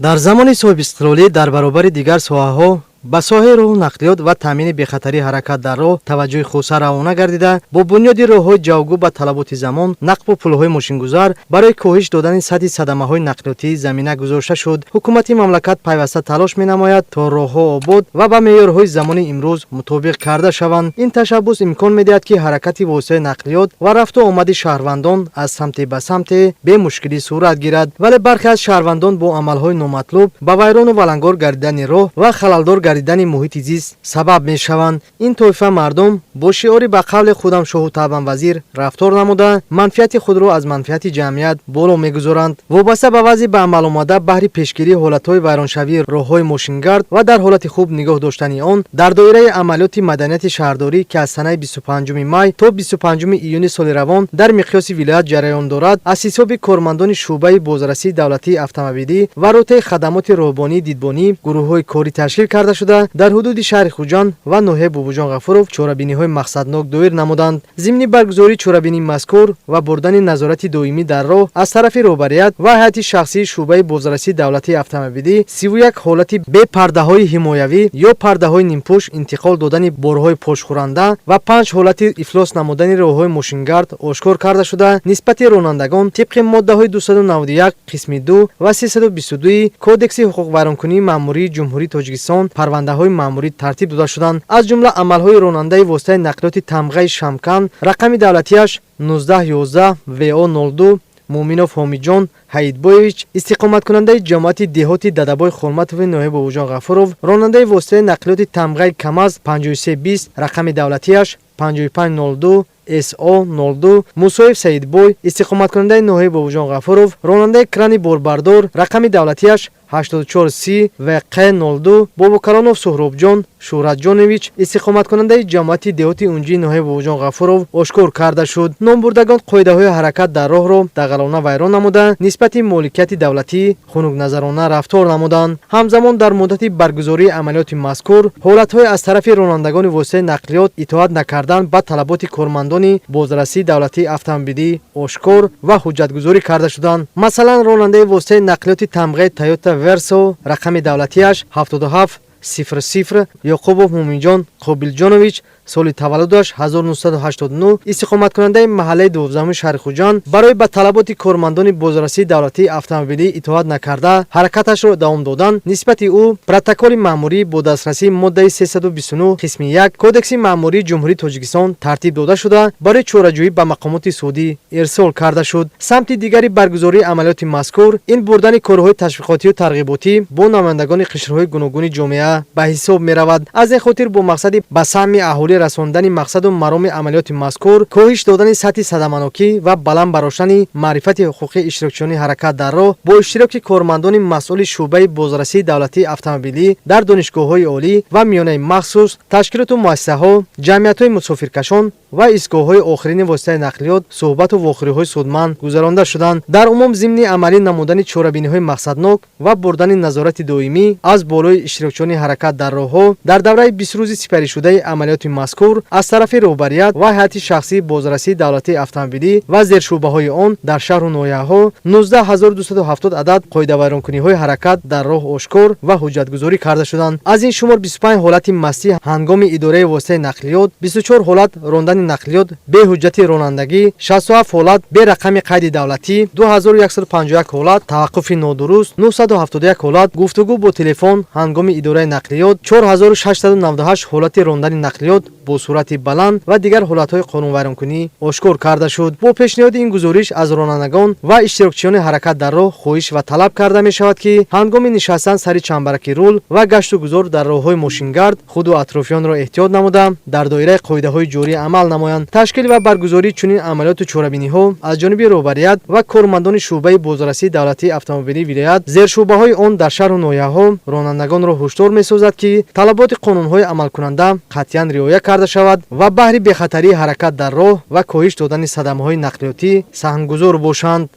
Дар замони соҳибистиқлолӣ дар баробари дигар соҳаҳо ба соҳаи роҳу нақлиёт ва таъмини бехатарии ҳаракат дар роҳ таваҷҷӯҳи хоса равона гардида, бо бунёди роҳҳои ҷавобгӯ ба талаботи замон, нақбу пулҳои мошингузар барои коҳиш додани сатҳи садамаҳои нақлиётӣ замина гузошта шуд. Ҳукумати мамлакат пайваста талош менамояд, то роҳҳо обод ва ба меъёрҳои замони имрӯз мутобиқ карда шаванд. Ин ташаббус имкон медиҳад, ки ҳаракати воситаи нақлиёт ва рафту омади шаҳрвандон аз самте ба самте бемушкилӣ сурат гирад. Вале бархе аз шаҳрвандон бо амалҳои номатлуб ба вайрону валангор гардидани роҳ ва халалдор гардидани муҳити зист сабаб мешаванд. Ин тоифа мардум бо шиори «ба қавли худам шоҳу табъан вазир» рафтор намуда, манфиати худро аз манфиати ҷамъият боло мегузоранд. Вобаста ба вазъи ба амал омада, баҳри пешгирии ҳолатҳои вайроншавии роҳҳои мошингард ва дар ҳолати хуб нигоҳ доштани он, дар доираи амалиёти маданияти шаҳрдорӣ, ки аз санаи 25 май то 25 июни соли равон дар миқёси вилоят ҷараён дорад, аз ҳисоби кормандони шӯъбаи бозрасии давлатии автомобилӣ ва ротаи хадамоти роҳбонии дидбонӣ гурӯҳҳои корӣ ташкил карда шуда, дар ҳудуди шаҳри Хуҷанд ва ноҳияи Бобоҷон Ғафуров чорабиниҳои мақсаднок доир намуданд. Зимни баргузории чорабинии мазкур ва бурдани назорати доимӣ дар роҳ аз тарафи роҳбарият ва ҳайати шахсии шӯъбаи бозрасии давлатии автомобилӣ, 31 ҳолати бе пардаҳои ҳимоявӣ ё пардаҳои нимпӯш интиқол додани борҳои пошхӯранда ва панҷ ҳолати ифлос намудани роҳҳои мошингард ошкор карда шуда, нисбати ронандагон тибқи моддаҳои 291 қисми 2 ва 322 Кодекси ҳуқуқвайронкунии маъмурии Ҷумҳурии Тоҷикистон парвандаҳои маъмурӣ тартиб дода шуданд. Аз ҷумла амалҳои ронандаи воситаи нақлиёти тамғаи «Шамкан», рақами давлатиаш 1911 ВО 02, Муъминов Ҳомиҷон Ҳаидбоевич, истиқоматкунандаи ҷамоати деҳоти Дадабой Холматови ноҳияи Бобоҷон Ғафуров, ронандаи воситаи нақлиёти тамғаи «Камаз» 5320, рақами давлатиаш 5502 СО 02, Мусоев Саидбой, истиқоматкунандаи ноҳияи Бобоҷон Ғафуров, ронандаи крани борбардор, рақами давлатиаш 8430 ВҚ 02, Бобокалонов Суҳробҷон Шӯҳратҷонович, истиқоматкунандаи ҷамоати деҳоти Унҷии ноҳияи Бобоҷон Ғафуров ошкор карда шуд. Номбурдагон қоидаҳои ҳаракат дар роҳро дағалона вайрон намуда, нисбати моликияти давлатӣ хунукназарона рафтор намуданд. Ҳамзамон, дар муддати баргузории амалиёти мазкур ҳолатҳои аз тарафи ронандагони воситаи нақлиёт итоат накардан ба талаботи кормандони бозрасии давлатии автомобилӣ ошкор ва ҳуҷҷатгузорӣ карда шуданд. Масалан, ронандаи воситаи нақлиёти тамғаи «Тойота Версо», рақами давлатиаш 77 00, Ёқубов Муминҷон Қобилҷонович, соли таваллудаш 1989, истиқоматкунандаи маҳаллаи 12-уми шаҳри Хуҷанд, барои ба талаботи кормандони бозрасии давлатии автомобилӣ итоат накарда, ҳаракаташро давом додан, нисбати ӯ протоколи маъмурӣ бо дастрасии моддаи 329 қисми 1 Кодекси маъмурии Ҷумҳурии Тоҷикистон тартиб дода шуда, барои чораҷӯӣ ба мақомоти судӣ ирсол карда шуд. Самти дигари баргузории амалиёти мазкур ин бурдани корҳои ташвиқотию тарғиботӣ бо намояндагони қишрҳои гуногуни ҷомеа ба ҳисоб меравад. Аз ин хотир, бо мақсади ба самъи аҳолӣ расондани мақсаду мароми амалиёти мазкур, коҳиш додани сатҳи садаманокӣ ва баланд бардоштани маърифати ҳуқуқии иштирокчиёни ҳаракат дар роҳ, бо иштироки кормандони масъули шӯъбаи бозрасии давлатии автомобилӣ дар донишгоҳҳои олӣ ва миёнаи махсус, ташкилоту муассисаҳо, ҷамъиятҳои мусофиркашон ва истгоҳҳои охирини воситаи нақлиёт суҳбату вохӯриҳои судманд гузаронда шуданд. Дар умум, зимни амалӣ намудани чорабиниҳои мақсаднок ва бурдани назорати доимӣ аз болои иштирокчиёни ҳаракат дар роҳҳо, дар давраи 20 рӯзи сипаришудаи амалиёти мазкур аз тарафи роҳбарият ва ҳайати шахсии бозрасии давлатии автомобилӣ ва зершӯъбаҳои он дар шаҳру ноҳияҳо 19 270 адад қоидавайронкуниҳои ҳаракат дар роҳ ошкор ва ҳуҷҷатгузорӣ карда шуданд. Аз ин шумор 25 ҳолати мастӣ ҳангоми идораи воситаи нақлиёт, 24 ҳолат рондани нақлиёт бе ҳуҷҷати ронандагӣ, 67 ҳолат бе рақами қайди давлатӣ, 2151 ҳолат таваққуфи нодуруст, 971 ҳолат гуфтугӯ бо телефон ҳангоми идораи нақлиёт, 4698 ҳолати рондани нақлиёт бо суръати баланд ва дигар ҳолатҳои қонунвайронкунӣ ошкор карда шуд. Бо пешниҳоди ин гузориш аз ронандагон ва иштирокчиёни ҳаракат дар роҳ хоҳиш ва талаб карда мешавад, ки ҳангоми нишастан сари чамбараки рул ва гашту гузор дар роҳҳои мошингард худу атрофиёнро эҳтиёт намуда, дар доираи қоидаҳои ҷорӣ амал намоянд. Ташкил ва баргузории чунин амалиёту чорабиниҳо аз ҷониби роҳбарият ва кормандони шӯъбаи бозрасии давлатии автомобилии вилоят, зершӯъбаҳои он дар шаҳру ноҳияҳо ронандагонро ҳушдор месозад, ки талаботи қонунҳои амалкунанда қатъиян риоя карда шавад ва баҳри бехатарии ҳаракат дар роҳ ва коҳиш додани садамаҳои нақлиётӣ саҳмгузор бошанд.